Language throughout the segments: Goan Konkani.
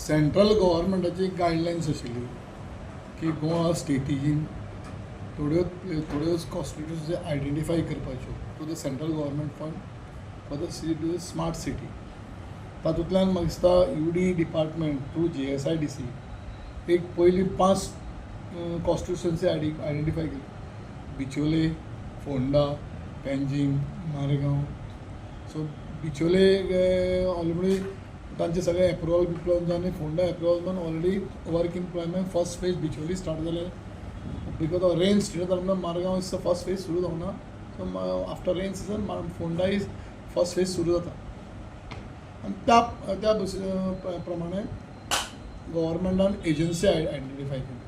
सेंट्रल गव्हर्मेंटाची गायडलायन्स आशिल्ली की गोवा स्टेटीन थोड्यो थोड्योच कॉन्स्टिट्युन्सी आयडेंटिफाय करपाच्यो to the central government fund for the city to the smart city. तातूंतल्यान म्हाका दिसता UD department through GSIDC एक पयली पांच कॉन्स्टिट्युन्सी आयडेंटिफाय केली: बिचोले, फोंडा, पेंजीम, मारगांव. सो बिचोले ऑलरेडी तांचे सगळे एप्रुवल बिप्रुवल जावन, फोंडा एप्रुवल जावन already work in plan. First phase Bicholim start जालें. Because of rain start जालें म्हणून मारगांव is first phase सुरू जावना. So after rain season Ponda is first phase सुरू जाता. आनी त्या त्या प्रमाणे गव्हर्मेंटान एजन्सी आयडेंटिफाय केली.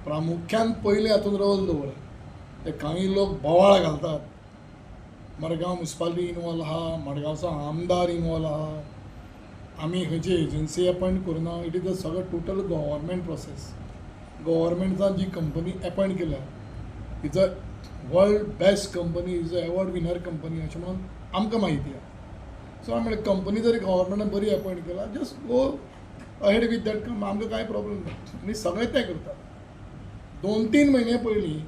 प्रामुख्यान पयलीं हातूंत रोल दवरला. ते कांय लोक बोवाळ घालतात, मडगांव मुन्सिपालिटी इनवॉल्व आहा, मडगांवचो आमदार इनवॉल्व आहा. आमी खंयची एजन्सी अपॉयंट करुना. It is a सगळें टोटल गव्हर्मेंट प्रोसेस. गव्हर्मेंटान जी कंपनी अपॉयंट केल्या, is a world best company, is a award winner company अशें म्हणून आमकां म्हायती आहा. सो आमी म्हणलें, कंपनी जरी गव्हर्मेंटान बरी अपॉयंट केला, just go ahead with that. आमकां कांय प्रॉब्लम ना. आनी सगळें तें करतात. 2-3 म्हयने पयलीं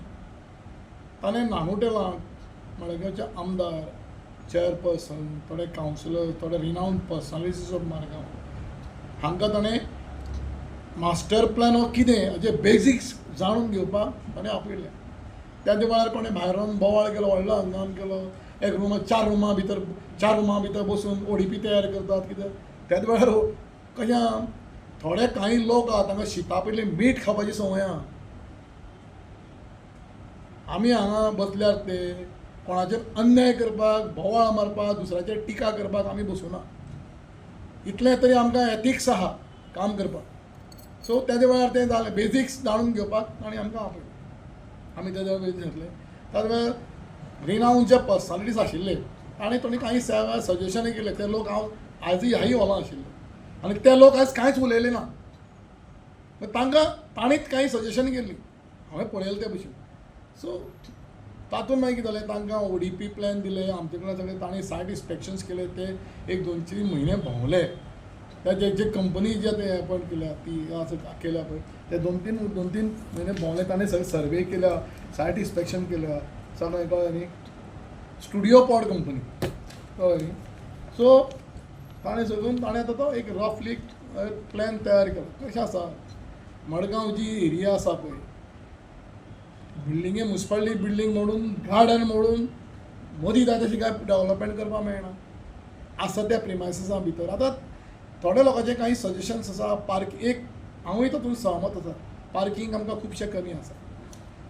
ताणें नानोटेलाक मडगांवचे आमदार, चेअरपर्सन, थोडे कावन्सिलर, थोडे रिनावंड पर्सनालिटीज ऑफ मारगांव हांकां ताणें मास्टर प्लॅन हो कितें हाचे बेजिक्स जाणून घेवपाक ताणें आपयलें. त्या वेळार कोणें भायर रावन बोवाळ केलो, व्हडलो हंगाम केलो. एक रुमा चार रुमां भितर, चार रुमां भितर बसून ओडीपी तयार करतात कितें. त्याच वेळार कशें, थोडे कांय लोक आहा, तांकां शिता पयलीं मीठ खावपाची संवय आहा. आमी हांगा बसल्यार ते कोणाचेर अन्याय करपाक, बोवाळ मारपाक, दुसऱ्याचेर टिका करपाक आमी बसुना. इतलें तरी आमकां एथिक्स आहा काम करपाक. सो तेज्या वेळार तें जालें. बेजिक्स जाणून घेवपाक ताणें आमकां आपयलें. आमी तेज्या वेळार घेतलें. त्याच वेळार रिनावंड जे पर्सनालिटीज आशिल्ले, ताणें थोडी कांय सजेशनूय केले. ते लोक हांव आजूय ह्याय हॉलान आशिल्ले आनी ते लोक आयज कांयच उलयले ना. तांकां ताणीच कांय सजेशन केल्ली, हांवें पळयलें ते भशेन. सो तातूंत मागीर कितें जालें, तांकां ओडीपी प्लॅन दिले आमचे कडल्यान सगळे. तांणी सायट इन्स्पेक्शन्स केले. ते एक 2-3 म्हयने भोंवले. त्या जे जे कंपनी जे ते अपॉयंट केल्या, ती असं केल्या पळय, ते 2-3 म्हयने भोंवले. ताणें सगळे सर्वे केल्या, सायट इन्स्पेक्शन केल्या, सगळें, कळ्ळें न्ही? स्टुडियो पॉड कंपनी, कळ्ळें न्ही? सो ताणें सगून ताणें आतां तो एक रफली प्लॅन तयार केलो. कशें आसा, मडगांव जी एरिया आसा पळय, बिल्डिंगे, मुन्सिपालिटी बिल्डींग मोडून, गार्डन मोडून, मदीं जाय तशी कांय डेवलपमेंट करपाक मेळना आसा त्या प्रिमायसिसा भितर. आतां थोड्या लोकांचे कांय सजेशन्स आसा. पार्क एक, हांवूय तातूंत सहमत आसा. पार्कींग आमकां खुबशें कमी आसा.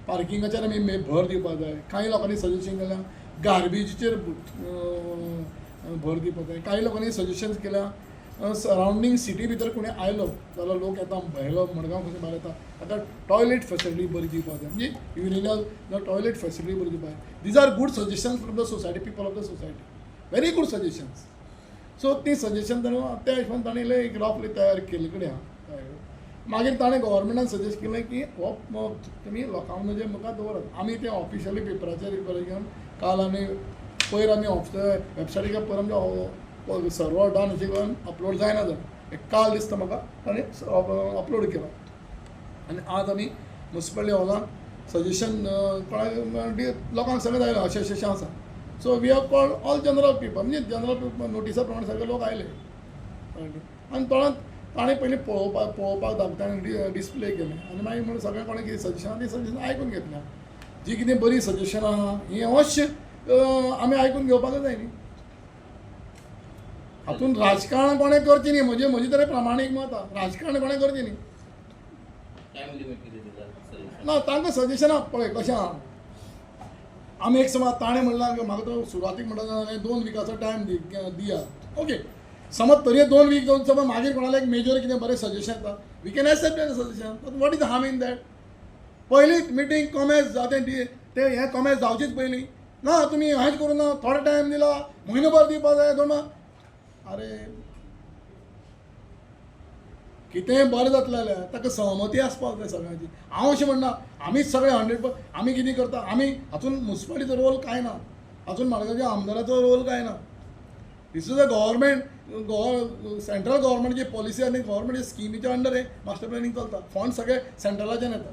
पार्किंगाचेर आमी भर दिवपाक जाय. कांय लोकांनी सजेशन केल्या, गार्बेजीचेर भर दिवपाक जाय. कांय लोकांनी सजेशन्स केल्या, सरावंडींग सिटी भितर कोणी आयलो जाल्यार, लोक येता भायलो, मडगांव खंयचे भायर येता, ताका टॉयलेट फेसिलिटी बरी दिवपाक जाय. म्हणजे युरिनल टॉयलेट फेसिलिटी बरी दिवपाक जाय. These are good suggestions from the society, people of the society, very good suggestions. So ती सजेशन ताणें त्या हिशोबान ताणें एक रफली तयार केल्ले कडेन आहा. मागीर ताणें गव्हर्मेंटान सजेस्ट केलें की हो तुमी लोकां म्हणजे मुखार दवरात. आमी तें ऑफिशियली पेपराचेर घेवन काल आमी पयर आमी वेबसायटीर पयर आमच्या सर्वर डावन अशें करून अपलोड जायना जालें. एक काल दिसता म्हाका ताणें अपलोड केला आनी आज आमी मुन्सिपालिटी हॉलान सजेशन कोणाक लोकांक सगळें जायलें, अशें अशें अशें आसा. So we have called all general people, म्हणजे जनरल पिपल. नोटिसा प्रमाणे सगळे लोक आयले आनी थोडा ताणें पयलीं पळोवपाक दाखयता, ताणें डिस्प्ले केलें आनी मागीर म्हणून सगळें कोणें कितें सजेशन, ती सजेशन आयकून घेतल्या. जी कितें बरी सजेशन आहा, ही अवश्य आमी आयकून घेवपाकच जाय न्ही. हातूंत राजकारण कोणें करचें न्ही. म्हजें तरी प्रामाणीक मत आहा, राजकारण कोणें करचें न्ही. टायम लिमीट कितें दिला सजेशन? ना, तांकां सजेशनां पळय कशें आहा. आमी एक समज ताणें म्हणलां, म्हाका तो सुरवातीक म्हणटा, 2 विकाचो टायम दिया. ओके, समज तरी 2 वीक जावन समज मागीर कोणाला एक मेजर कितें बरें सजेशन येता, we can accept that suggestion. What is the harm in that? पयलींच मिटींग कॉमेस जातें ते हें कॉमेस जावचीच पयलीं ना, तुमी हेंच करूं ना, थोडो टायम दिला, म्हयनो भर दिवपा जाय 2. अरे, कितेंय बरें जातलें जाल्यार ताका सहमती आसपाक जाय सगळ्यांची. हांव अशें म्हणना आमीच सगळे 100. आमी कितें करता, आमी हातून मुन्सिपालिटीचो रोल कांय ना, हातून मडगांवच्या आमदाराचो रोल कांय ना. This is a government, central गव्हर्मेंटची पॉलिसी आनी गव्हर्मेंटच्या स्किमीच्या अंडर हे मास्टर प्लॅनिंग चलता. फंड सगळे सेंट्रलाच्यान येता.